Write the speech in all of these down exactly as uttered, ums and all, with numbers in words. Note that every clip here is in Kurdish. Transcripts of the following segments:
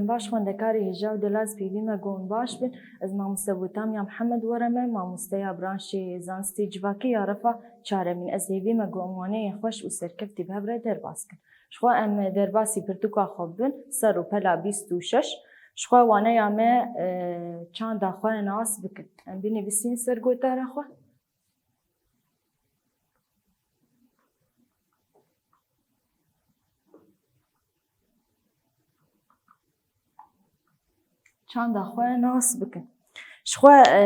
Baş xwendekarê hêja û delal, pêvî me ku hûn baş bin. Ez mamoste Botamya Mihemed Were me, mamosteya branşê zanistê civakî ya refa çaremîn. Ez hêvî me ku em waneyên xweş û serkeftî bi hev re derbas kin. Jixwe em derbasî pirtûka xwe bibin, ser û pela bîst û şeş. Jixwe waneya me, e, çanda xwe nas bikin. Em binivîsîn ser gotara xwe. Çanda xwe nas bikin. Jixwe, e,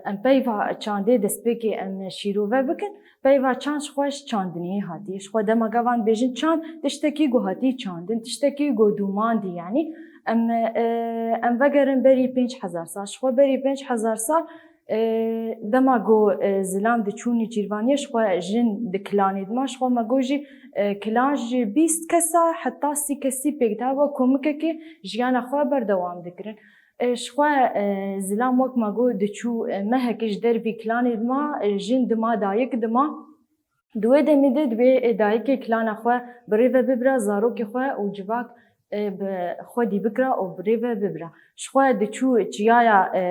em peyva çandê destpêkê em şîrove bikin. Peyva çand jixwe ji çandiniyê hatiye. Jixwe dema gavan bêjin çand, tiştekî ku hatî çandin, tiştekî ku dûmandî, yanî. Em, e, em vegerin berî pênc hezar sal. Jixwe berî pênc hezar sal, e, dema ku, e, zilam diçû nêçîrvaniyê, jixwe jin di kilanê dima, jixwe me got jî, e, kilan ji bîst kesa heta sî kesî pêk dihat, wek komikekê jiyana xwe berdewam dikirin. E, jixwe, e, zilam wek me got diçû, e, mehekê ji dervî kilanê dima, e, jin dima, dayik dima. Di wê demê de divê, e, dayikê kilana xwe bi rê ve bibira, zarokê xwe û civak, e, bi xwedî bikira û bi rê ve bibira. Jixwe diçû çiyaya, e,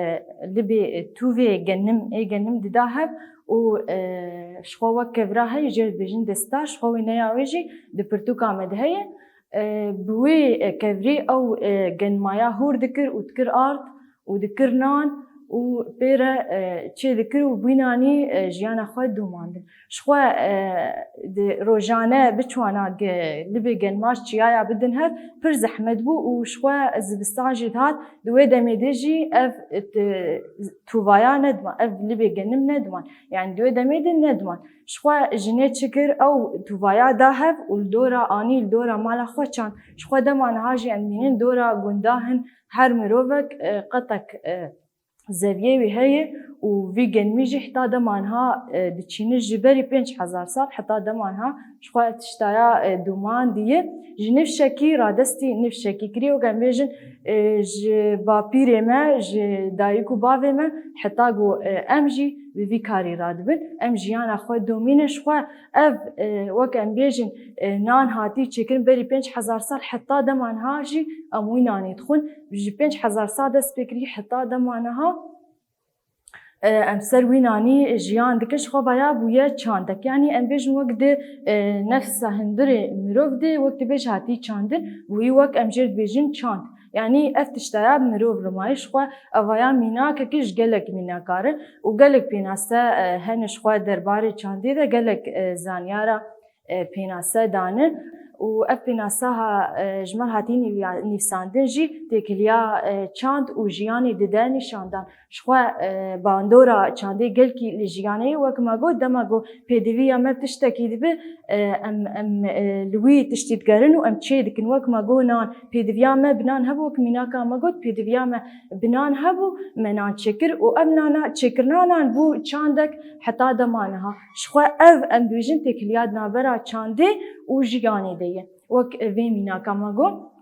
libê, e, tûvê genim, ê genim dida hev û, e, jixwe wek kevra heye, jê dibêjin destar, jixwe wêneya wê jî di pirtûka me de heye. E, bi wê, e, kevrî ew, e, genimaya hûr dikir û dikir ard û dikir nan û pê re, e, çê dikir û bînanî, e, jiyana xwe dûmandin. Jixwe, e, di rojane biçwana ge-, libê genimaj çiyaya bidin hev pir zehmet bû û jixwe zivistan jî dihat, di wê demê de jî ev, e, t-, tûvaya nediman, ev libê genim nediman. Yanî di wê demê de nediman. Jixwe jinê çi kir, ew tûvaya da hev û li dora anî, li dora mala xwe çand. Jixwe dema niha jî em dibînin dora gunda hin her mirovek, e, qetek, e, zeviyê wî heye û vî genimî jî heta dema niha, e, diçînin ji berî pênc hezar sal heta dema niha jixwe ev tiştaya, e, dûmandî ye. Ji nifşekî radestî nifşekî kiriye, wek em bêjin, e, ji bapîrê me, ji dayik û bavê me heta ku, e, em jî bi vî karî radibin, em jiyana xwe domînin. Jixwe ev, e, wek em bêjin, e, nan hatî çêkirin berî pênc hezar sal heta dema niha jî em wî nanî dixwin. Ji pênc hezar sal dest pê kirî heta dema niha, e, em ser wî nanî jiyan dikin. Jixwe vaya bûye çandek. Yanî em bêjin wek di, e, nefsa hundirê mirov de wek dibêje hatî çandin, wî wek em jê dibêjin çand. Yanî ev tiştaya mirov rimayî. Jixwe evaya mînakekî ji gelek mînakar in û gelek pênase, e, hene jixwe derbarê çandê de gelek, e, zanyara, e, pênase dane û ev pênase ha, e, ji me hatî nîvya-, nîvsandin jî têkiliya, e, çand û jiyanê dide nîşandan. Jixwe, e, bandora çandê gelkî li jiyanê ye. Wek me got, dema ku pêdiviya me tiştekî dibe, e, em, em, e, li wî tiştî digerin û em çê dikin. Wek me got, nan, pêdiviya me bi nan hebû, wek mînaka me got, pêdiviya me bi nan hebû, me nan çêkir û ev nana, çêkirina nan bû çandek heta dema niha. Jixwe ev, em dibêjin, têkiliya di navbera çandê û jiyanê de ye. Wek vê mînaka me got.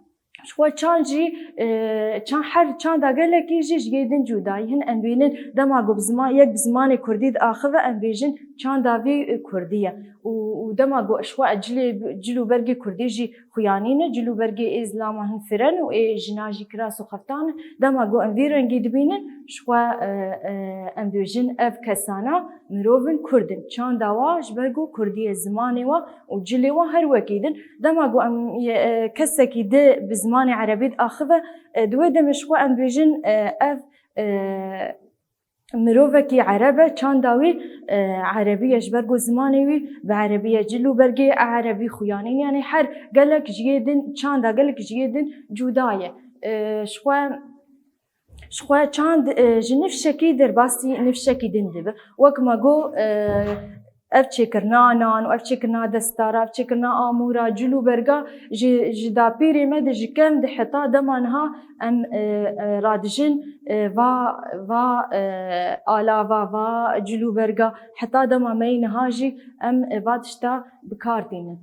Jixwe çand jî, e, çand, her çanda gelekî jî ji yê din cuda ye. Hin em bînin dema ku bi ziman, yek bi zimanê kurdî diaxive, em bêjin çanda vî, e, kurdî ye. Û, û dema ku jixwe cilê, cil û bergê kurdî jî xuyanî ne, cil û bergê ê zilama hin firen û ê jina jî kiras û xeftan in. Dema ku em vî rengî dibînin, jixwe, e, e, em dibêjin ev kesana mirov in, kurd in. Çanda wa ji ber ku kurdî ye, zimanê wa û cilê wa her wekî din. Dema ku em, e, kesekî di bi zimanê erebî diaxive, e, di wê demê jixwe em dibêjin, e, ev, e, mirovekî ereb e, çanda wî, e, erebî ye, ji ber ku zimanê wî bi erebî ye, cil û bergê erebî xuyanîn, yanî her gelek ji yê din, çanda gelek ji yê din cuda ye. E, jixwe, jixwe çand, e, ji nifşekî derbasî nifşekî din dibe. Wek me got, e, ev çêkirina nan û ev çêkirina destara, ev çêkirina amûra, cil û berga ji, ji dapîrê me de, ji kevn de heta dema niha em, e, e, radijin, e, va, va, e, alava, va cil û berga, heta dema me yê niha jî em, e, va tişta bi kar tînin.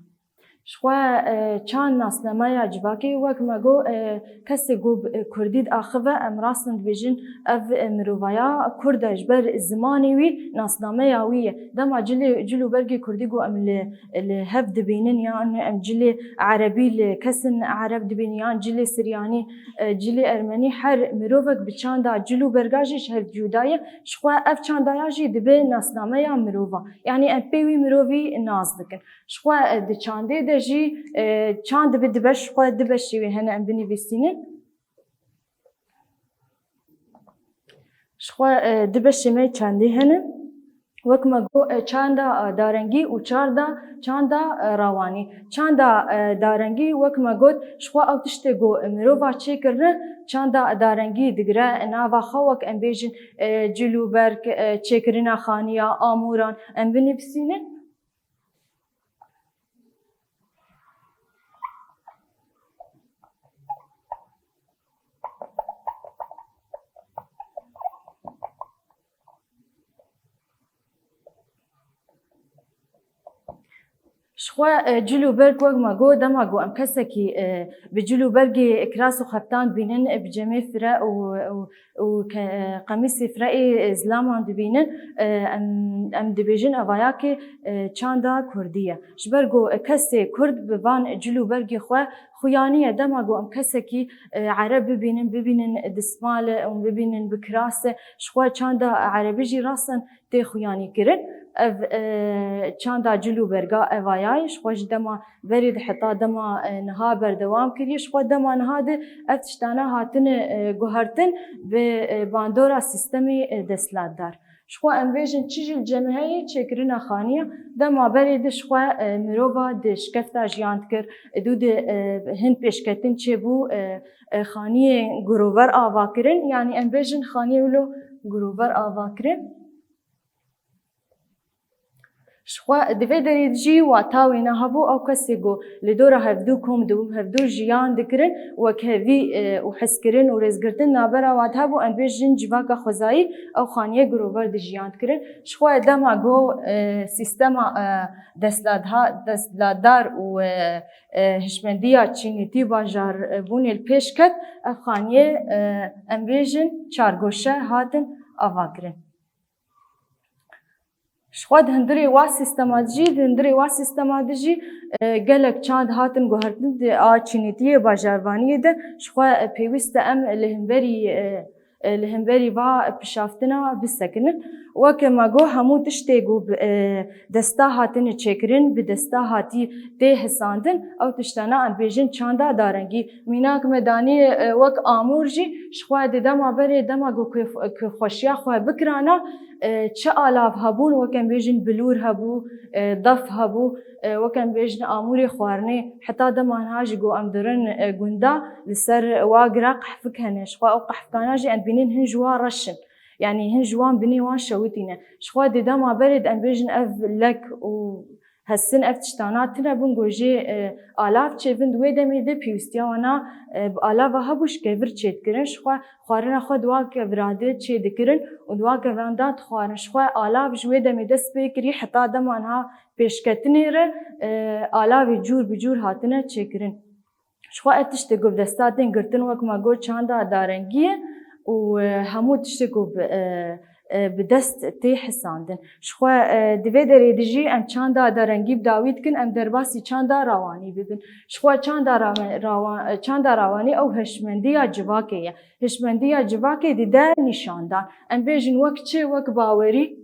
Ji xwe, e, çand nasnameya civakê, wek me got, e, kesê ku bi, e, kurdî diaxive, em rastin dibêjin, ev, e, mirovaya kurd e, ji ber zimanê wî nasnameya wî ye. Dema cilê, cil û bergê kurdî ku em li, li hev dibînin, yan em cilê erebî li kesin ereb dibînin, yan cilê siryanî, e, cilê ermenî, her mirovek bi çanda cil û berga jî ji hev cuda ye. Ji xwe ev çandaya jî dibe nasnameya mirova. Yanî em pê wî mirovî nas dikin. Ji xwe, e, di çandê de jî, e, çand dibe di beş, ji xwe du beşê wê hene em binivîsînin. Ji xwe, e, du beşê me çandê hene. Wek me got, e, çanda, e, darengî û çarda, çanda, e, rawanî. Çanda, e, darengî, wek me got, ji xwe ew tiştê ku mirova çêkirine, çanda darengî digire nava xwe, wek em bêjin, e, cil û berg, e, çêkirina xaniya, amûran, em binivîsînin. Ji xwe, e, cil û berg, wek me got, dema ku em kesekî, e, bi cil û bergê kiras û xeftan dibînin, e, bi cemê fire û, û, û ke-, e, qemîsê fireyê, e, zilaman dibînin, e, em, em dibêjin evayakê, e, çanda kurdî ye. Ji ber ku, e, kesê kurd bi van cil û bergê xwe xuyaniye, dema ku em kesekî, e, ereb bibînin, bibînin dismal e û bibînin bi kiras e, ji xwe çanda erebî jî rastin tê xuyanîkirin. Ev, e, çanda cil û berga evayayê ji xwe ji dema berê de heta dema, e, niha berdewam kiriye. Ji xwe dema niha de ev tiştane hatine, e, guhertin bi, e, bandora sîstemê, e, desthilatdar. Ji xwe em bêjin çi jî li cem heyî çêkirina xaniyê, dema berê de ji xwe, e, mirova di şikefta jiyan dikir, dû di, e, hin pêşketin çêbû, e, e, xaniyê girover ava kirin, yanî em bêjin xaniyê wilo girover ava kirin. Ji xwe di vê derê de jî wata wêne hebû, ew kesê ku li dora hevdû kom dibûn, hevdû jiyan dikirin, wekhevî, e, û hezkirin û rêzgirtin navbera wan de hebû, em bêjin civaka xwezayî, ew xaniyê girover dijiyan dikirin. Ji xwe dema ku, e, sîstema, e, desthilatha-, desthilatdar û, e, e, hişmendiya çînîtî bajar, e, bûnê li pêş ket, ev xaniyê, e, em bêjin çargoşe hatin ava kirin. Ji xwe di hundirê wa sîstema de jî, di hundirê wa sîstema de jî, e, gelek çand hatin guhertin di a çînîtiyê bajarvaniyê de. Ji xwe, e, pêwîst e em li hemberî, e, e, li hemberî va pişaftina bisekinin. Weke me got, hemû tiştê ku bi, e, desta hatine çêkirin, bi desta hatî tê hisandin, ew tiştana em bêjin çanda darengî. Mînak me danî, e, wek amûr jî, ji xwe di dema berê, dema ku ku, ku xweşiya xwe bikirana, e, çi alav hebûn, wek em bêjin bilûr hebû, e, def hebû, e, wek em bêjin amûrê xwarinê, heta dema niha jî ku em dirin, e, gunda, li ser wa gira qehfik hene. Ji xwe ew qehfikana jî em dibînin hin ji wan reş in. Yanî hin ji wan binê wan şewitî ne. Ji xwe di dema berê de em bêjin ev lek û hesin ev tiştana tune bûn ku jê, e, alav çêbin, di wê demê de pêwîstiya wana, e, bi alava hebû ji kevir çêdikirin. Ji xwe xwarina xwe di wa kevira de çêdikirin û di wa keviran de dixwarin. Ji xwe alav ji wê demê dest pê kirî heta dema niha pêşketinê re, e, alavê cûr bi cûr hatine çêkirin. Ji xwe ev tiştê ku bi desta tên girtin, wek me got, çanda darengî ye û, e, hemû tiştê ku bi, e, e, bi dest tê hisandin. Ji xwe, e, di vê derê de jî em çanda darengî bi dawî dikin, em derbasî çanda rawanî bibin. Ji xwe çanda rawe-, rawa-, e, çanda rawanî ew hişmendiya civakê ye. Hişmendiya civakê dide nîşandan. Em bêjin wek çi? Wek bawerî.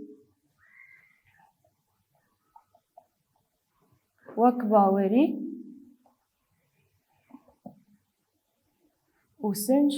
Wek bawerî û sinc.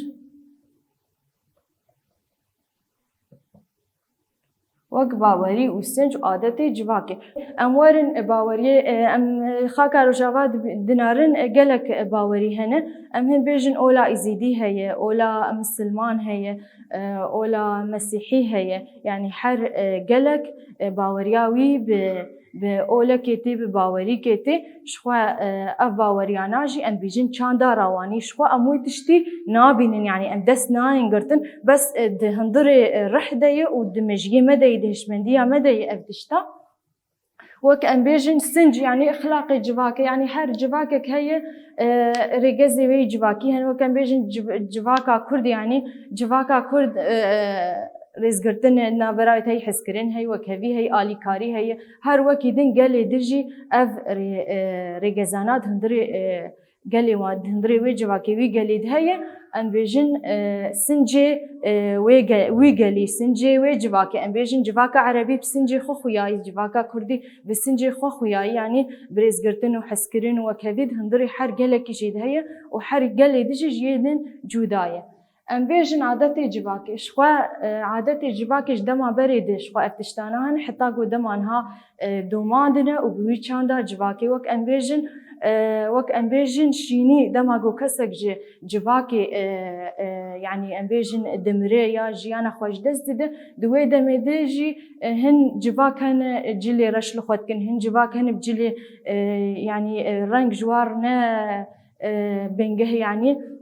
Wek bawerî û sinc û adetê civakê. Em werin, e, baweriyê, e, em, e, xaka Rojava dib-, dinarin, e, gelek, e, bawerî hene. Em hin bêjin ola Îzîdî heye, ola Misilman heye, e, ola Mesîhî heye. Yanî her, e, gelek, e, baweriya wî bi, bi olekê tê, bi bawerîkê tê. Ji xwe, e, ev baweriyana jî em bêjin çanda rawanî. Ji xwe em wê tiştî nabînin, yanî em dest nayên girtin. Bes, e, di hundirê, e, rih de ye û di mejiyê me de ye, di hişmendiya me de ye ev tişta. Wek em bêjin sinc, yanî exlaqê civakê, yanî her civakek heye, e, rêgezê wê civakî hene. Wek em bêjin civ-, civaka Kurd, yanî civaka Kurd, e, rêzgirtin navbera wê heye, hezkirin heye, wekhevî heye, alîkarî heye. Her wekî din gelê din jî ev rê-, e, rêgezana di hundirê, e, gelê wan, di hundirê wê civakê wî gelê di heye, em bêjin, e, sincê, e, wê ge-, wî gelî, sincê wê civakê. Em bêjin civaka Erebî bi sincê xwe xuyayî, civaka Kurdî bi sincê xwe xuyayî, yanî bi rêzgirtin û hezkirin û wekhevî di hundirê her gelekî jî di heye û her gelê di jî ji yê din cuda ye. Em bêjin adetê civakê. Ji xwe, e, adetê civakê ji dema berê de ji xwe ev tiştana hene, heta ku dema niha, e, domandine û bi wî çanda civakê, wek em bêjin, e, wek em bêjin şînî, dema ku kesek ji civakê, e, e, yanî em bêjin dimire ya jiyana xwe ji dest dide, di wê demê de jî, e, hin civak hene, e, cilê reş li xwe dikin, hin civak hene bi cilê, e, yanî, e, reng ji wan ne, e, bingeh, yanî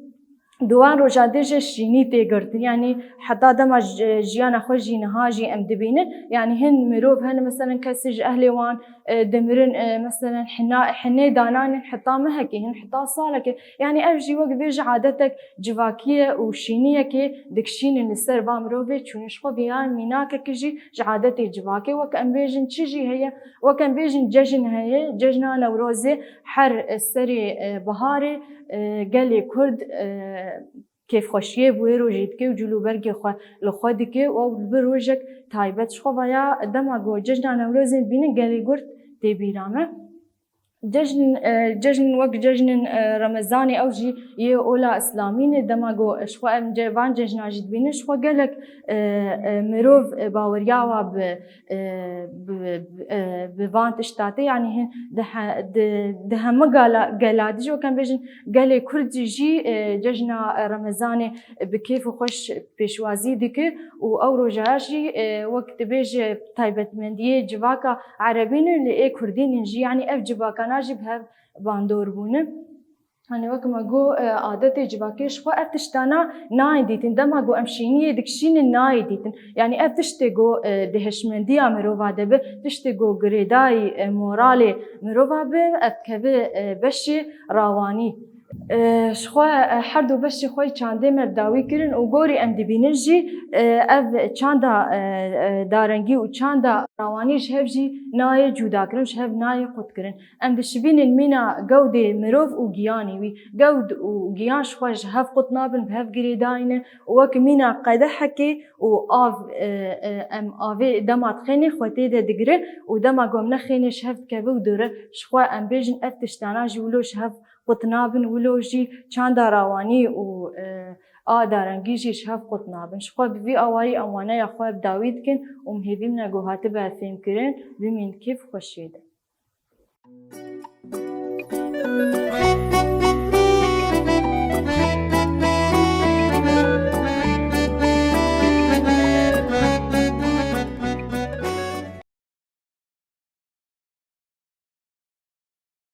di wan roja de jî şînî tê girtin. Yanî heta dema ji-, jiyana xwe jî niha jî em dibînin. Yanî hin mirov hene, meselen kesê ji ehlê wan, e, dimirin, e, meselen hina-, hinê dananin heta mehekê, hin heta salekê. Yanî ev jî wek bêje adetek civakî ye û şîniyekê dikişînin li ser va mirovê, çûnin ji xwe viya mînakekî jî ji adetê civakê. Wek em bêjin çi jî heye, wek em bêjin cejn heye, cejna Newrozê her serê, e, biharê, e, gelê Kurd, e, kêfxweşiyê bi wê rojê dike û cil û bergê xwe li xwe dike û ew bi rojek taybet ji xwe ve ya dema ku cejna Newrozê dibînin gelê Kurd tê bîra me. Cejn, e, cejn wek cejnên, e, Remezanê ew jî yê ola Îslamî ne, dema ku ji xwe em ce-, van cejna jî dibînin ji xwe gelek, e, e, mirov, e, baweriya wa bi, e, bi, bi, e, bi van tişta tê, yanî hin di he-, di, di hemî gala-, gela dijî, wek em bêjin, gelê Kurd jî, e, cejna Remezanê bi kêf û xweş pêşwazî dike û ew roja jî, e, wek dibêje taybetmendiyê civaka Erebî ne, lê ê Kurdî ne jî, yanî ev civakana jî bi hev bandor bûne. Hani wek me got, e, adetê civakê ji xwe ev tiştana nayê dîtin. Dema ku em şîniyê dikişînin nayê dîtin. Yanî ev tiştê ku, e, di hişmendiya mirova de be, tiştê ku girêdayî, e, moralê mirova be, ev dikeve, e, beşê rawanî. E, ji xwe, e, her du beşê xwe yê çandê me bi dawî kirin û gorî em dibînin jî, e, ev çanda, e, e, darengî û çanda rawanî ji hev jî nayê cudakirin, ji hev nayê qutkirin. Em dişibînin mîna gewdê mirov û giyanê wî. Gewd û giyan ji xwe ji hev qut nabin, bi hev girêdayî ne û wek mîna qedehekê û av, e, e, em avê dema dixênê xwe tê de digire û dema ku em nexênê ji hev dikeve û dore. Ji xwe em bêjin ev tiştana jî wilo ji hev qut nabin, wilo jî çanda rawanî û, e, a darengî jî ji hev qut nabin. Ji xwe bi vî awayî em waneya xwe bi dawî dikin û min hêvî min e ku hatibe fêmkirin, bimîn kêf û xweşiyê de.